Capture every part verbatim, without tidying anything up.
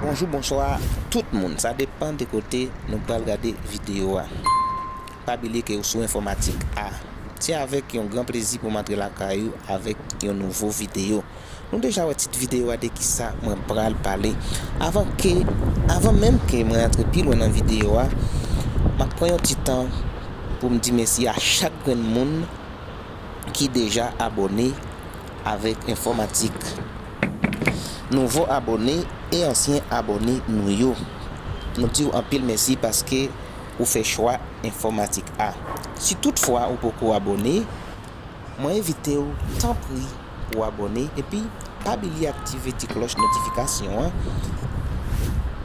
Bonjou, bonswa tout moun. Sa depann de kote nou pral gade videyo a. Pa bliye ke ou sou Enfòmatik A. Se avèk yon gran plezi pou m antre lakay ou avèk yon nouvo videyo. Nou deja wè tit videyo a de kisa mwen pral pale. Avan ke, avan menm ke mwen antre pi lwen nan videyo a, m ap pran yon ti tan pou m di mèsi a chak grenn moun ki deja abòne avèk Enfòmatik. Nouvo abòne e ansyen abòne nou yo. Nou di w anpil mèsi paske ou fè chwa Enfòmatik A. Si toutfwa ou poko abòne, mwen envite w, tanpri, pou w abòne, epi pa bliye aktive ti klòch notifikasyon an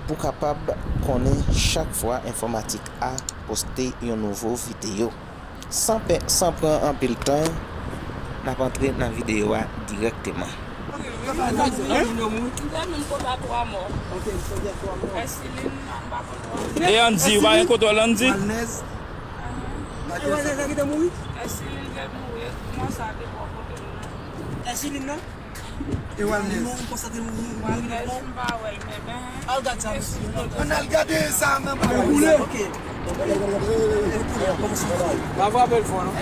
pou w kapab konnen chak fwa Enfòmatik A poste yon nouvo videyo. San pè-, san pran anpil tan, n ap antre nan videyo a dirèkteman. E Andy, ou pa gen kontwòl Andy? Èsilin nan? E Walnez. Al gad sa, mesye. Ann al gade sa menm. Pa frape l fò, non.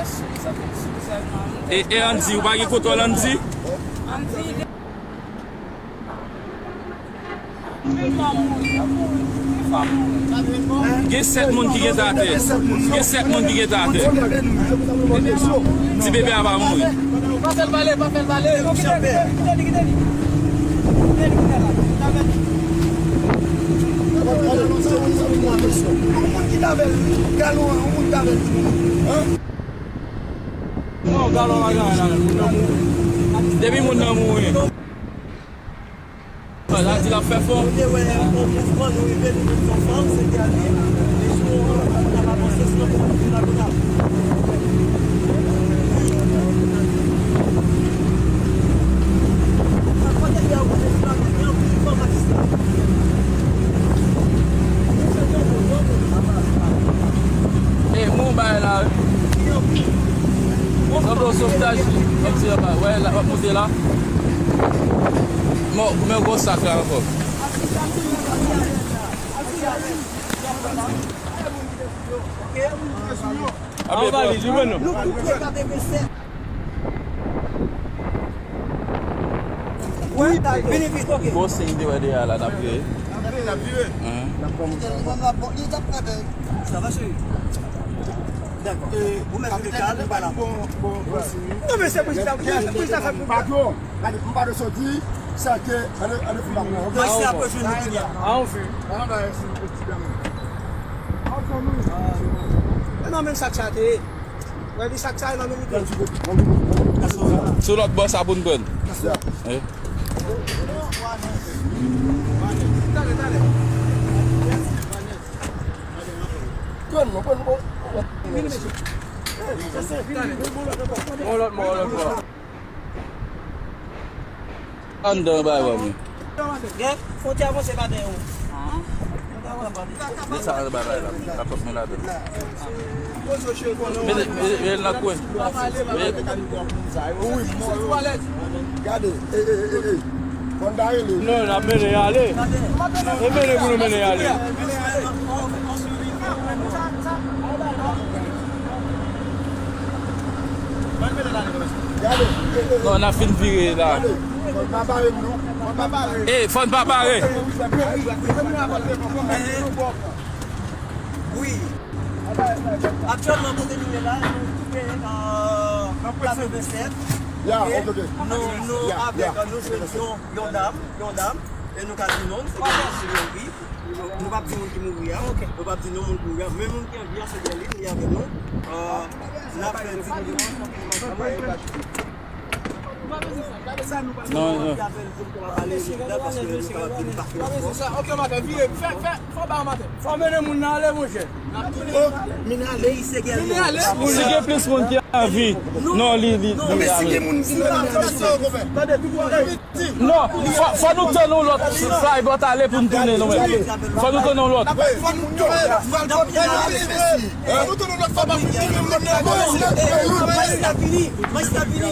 E, e Andy, ou pa gen kontwòl Andy? Gen sèt moun ki gentan atè. Gen sèt moun ki gentan atè. Ti bebe a pa mouri. Pa fè l pale, pa fè l pale. Yon moun ki t avè l, galon an, yon moun ki t avè l. Non, galon pa gen anyen avè l, moun nan mouri. Depi moun nan mouri. Sa di l ap fè fò. Ou te wè yon mouvman, nou rive, nou met yon fanm, se te ale. E si w ap avanse, se yon moun ki la kontan. Sa kote li a, ou te fè yon moun, yon fanm a dis la. E, moun bay la. Sanble w sovtaj, kòmsi w ap, wè, l ap monte la. Bon, men gwo sak la ankò. Ape, bon. Gwo siy de wè de a la, n ap vire. N ap vire. Sa va, cheri? Dakò. Ou mèt fè dekal, ou pa la. Non, men se prezidan, prezidan fè pou. Gade, m pa t sot di, sa ke, ane, ane, fout la. Majistra ap rejwenn nou kounye a. A, anfen. An, ba, si, ti dam. An, fanmi. E nan menm sak sa te ye. Wè, li sak sa ye nan menm ide. Sou lòt bò sa pou n pran. Eh. Talè, talè. Pran, non, pran, pran. Vini, mesye. On lòt bò, on lòt bò. Anndan bay wè mwen. Gen, fwontyè avanse pa dèyè w. Men sa, anndan bay la. Kapòt mwen ladan. Mete, mete, mete l nan kwen. Gade, e, e, e, e. Konn ta rele. Non, n ap mennen y ale. E mennen pou nou mennen y ale. Non, n ap fin vire la. E, fò n pa bare. Wi. Aktyèlman, kote nou ye la, nou kite, euh, Plas Vennsèt. Ok? Nou, nou avèk, nou jwenn yon, yon dam, yon dam, e nou ka di non, se yon, se yon wi. Nou p ap di moun ki mouri a. Ok. Nou p ap di non moun ki mouri a. Men moun ki an vi an, se Guerline, li avè nou. Euh, n ap fè ti videyo ansanm pou nou pa... Non, non. Ok, maten, vire. Fè, fè, fò ba maten. Fò mennen moun nan ale, monchè. Oh, mennen ale, se Guerline. Mennen ale. Si gen plis moun ki an vi, non, li, li, li ale. Tande, tout moun. Non, fò, fò nou tann yon lòt fly bòt ale pou n tounen nou menm. Fò nou tann yon lòt. Fò nou tann yon lòt fly bòt ale, mesye. Fò nou tann yon lòt fly bòt ale. Majistra vini, majistra vini.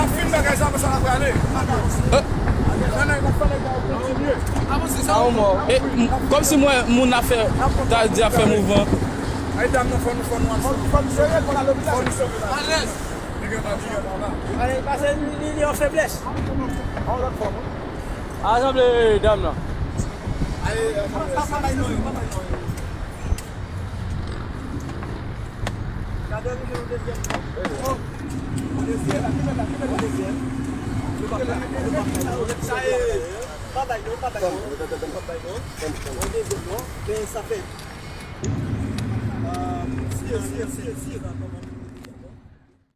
N ap fin bagay sa, apre sa n ap prale. Nan, nan, n ap fè nèg yo kontinye. Avanse, sa ou mò. E, m, kòmsi m wè moun ap fè, ta di ap fè mouvman. Ay, dam nan, fò nou, fò nou, fò nou, fò nou sere, fò nou sere. Alèz. Nèg yo pa, nèg yo pa la. Alèz, pase li, li, li an feblès. An lòt fòm, wi. Asanble dam nan. Gade, nou jwenn yon dezyèm. Yon dezyèm, ki mèt la, ki mèt yon dezyèm. Yo pa bay, yo pa bay. Sa e, pa bay non, pa bay non. Pa bay non. Yon dezyèm non. Men sa fè, euh, si, si, si, si.